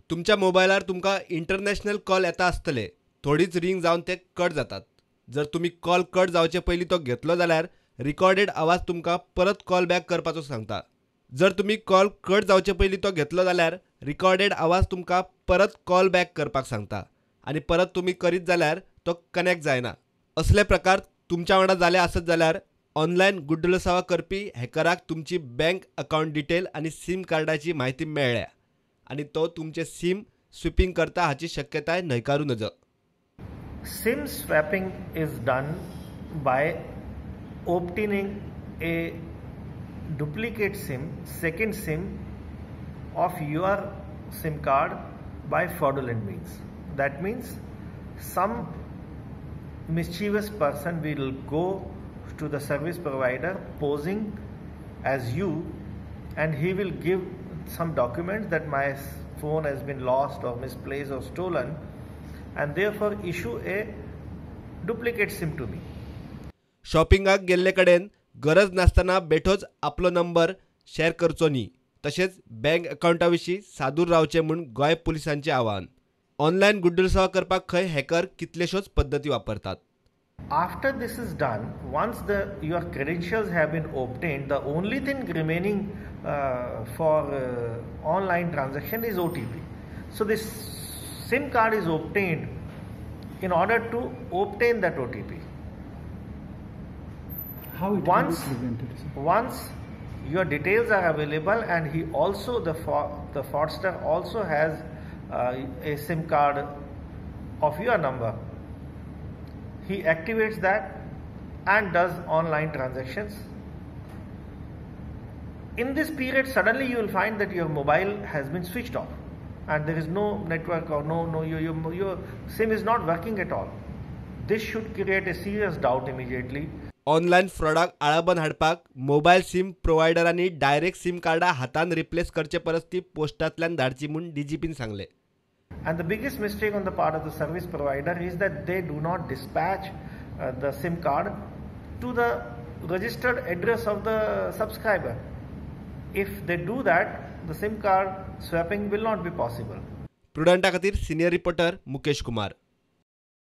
तुमच्या मोबायलार तुमकां इंटरनॅशनल कॉल येता आसतले, थोडीच रिंग जावन ते कट जातात. जर तुमी कॉल कट जावचे पयलीं तो घेतलो जाल्यार रिकॉर्डेड आवाज तुमकां परत कॉल बॅक करपाचो सांगता. जर तुमी कॉल कट जावचे पयलीं तो घेतलो जाल्यार रिकॉर्डेड आवाज तुमकां परत कॉल बॅक करपाक सांगता आनी परत तुमी करीत जाल्यार तो कनेक्ट जायना. असले प्रकार तुमच्या वांगडा जाले आसत जाल्यार ऑनलायन गुड्डलसावा करपी हॅकराक तुमची बँक अकावंट डिटेल आनी सीम कार्डाची म्हायती मेळ्ळ्या आनी तो तुमचे सीम स्विपिंग करता हाची शक्यताय न्हयकारू नजो. SIM swapping is done by obtaining a duplicate SIM, second SIM of your SIM card by fraudulent means. That means some mischievous person will go to the service provider posing as you, and he will give some documents that my phone has been lost or misplaced or stolen, and therefore issue a duplicate SIM to me. शॉपिंगाक गेल्ले कडेन गरज नासतना बेठोच आपलो number share करचो न्ही. तशेंच bank अकावंटा विशीं सादूर रावचें म्हूण गोंय पुलिसांचें आवाहन. ऑनलायन गुड्डलसावा करपाक खंय हॅकर कितलेश्योच पद्दती वापरतात. After this is done, once your credentials have been obtained, the only thing remaining for online transaction is OTP. So this SIM card is obtained in order to obtain that OTP. How it once, can be prevented, sir? Once your details are available, and he also, the fraudster also has a SIM card of your number, he activates that and does online transactions. In this period, suddenly you will find that your mobile has been switched off and there is no network or your SIM is not working at all. This should create a serious doubt immediately. Online फ्रॉडाक आळाबंद हाडपाक mobile SIM प्रोवायडरांनी direct SIM कार्डां हातान replace करचे परस ती पोस्टांतल्यान धाडची म्हूण DIGIPIN सांगलें. And the biggest mistake on the part of the service provider is that they do not dispatch the SIM card to the registered address of the subscriber. If they do that, the SIM card swapping will not be possible. प्रुडंटा खातीर senior reporter Mukesh Kumar.